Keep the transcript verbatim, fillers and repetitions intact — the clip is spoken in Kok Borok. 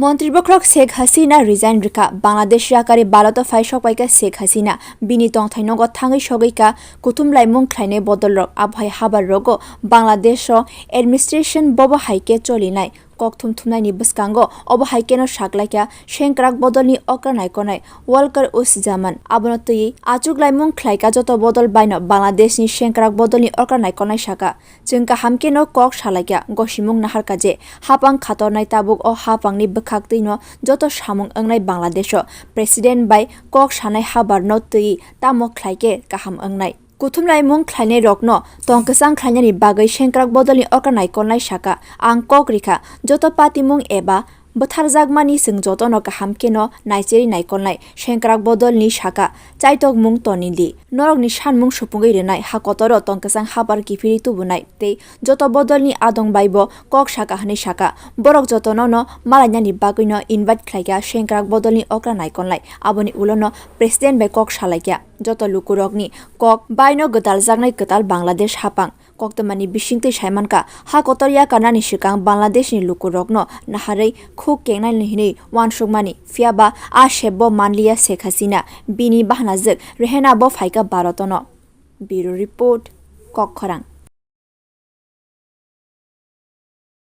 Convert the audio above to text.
Montri bokhorok Sheikh Hasina resign rwkha. Bangladesh yakari Bharat o phai sokpaikha Sheikh Hasina. Bini tongthai nogo thangwi sogwikha kuthum laimung khlainai bodolrok. Abohai habar rogo Bangladesh o administration bobo hai khe cholinai. Kok thum thumnaini bwskango obo hai kheno saklaikha sengkrak bodolni okra naikolnai Walker Uz Zaman. Abono twiwi achuk laimung khlaikha joto bodol baino Bangladeshni sengkrak bodolni okra naikolnai saka. Chwng kaham kheno kok salaikha, gosimung naharkha je hapang khatornai tabuk o hapangni bwkhak twino joto samung wngnai Bangladesh o. President bai kok sanai habarno twiwi tamo khlaikhe kaham wngnai. Kuthumlaimung khlainairokno tong kwchang khlainani bagwi sengkrak bodolni okra naikolnai saka, ang kok rikha, joto patimung eba bwtharjakmani chwng jotono kaham kheno naicherwi naikolnai. Sengkrak bodolni saka chaitokmung tonidi. Norokni sanmung supungwi rwnai, ha kotoro tong kwchang habar kiphilwi tubunai tei joto bodolni adong baibo kok saka hwnwi saka. Borok jotono no malainani bagwino invite khlaikha sengkrak bodolni okra naikolnai. Aboni ulono president bai kok salaikha. Joto lukurokni kok baino gwdaljaknai kwtal Bangladesh hapang koktwmani bisingtwi saimankha, ha kotor yakarnani swkang Bangladeshni lukurokno naharwi khuk kengnai hinwi uansukmani, phiyaba a sebbo manliya Sheikh Hasina, bini bahanajwk Rehena bo phaikha Bharotono. Bureau Report, Kokkhorang.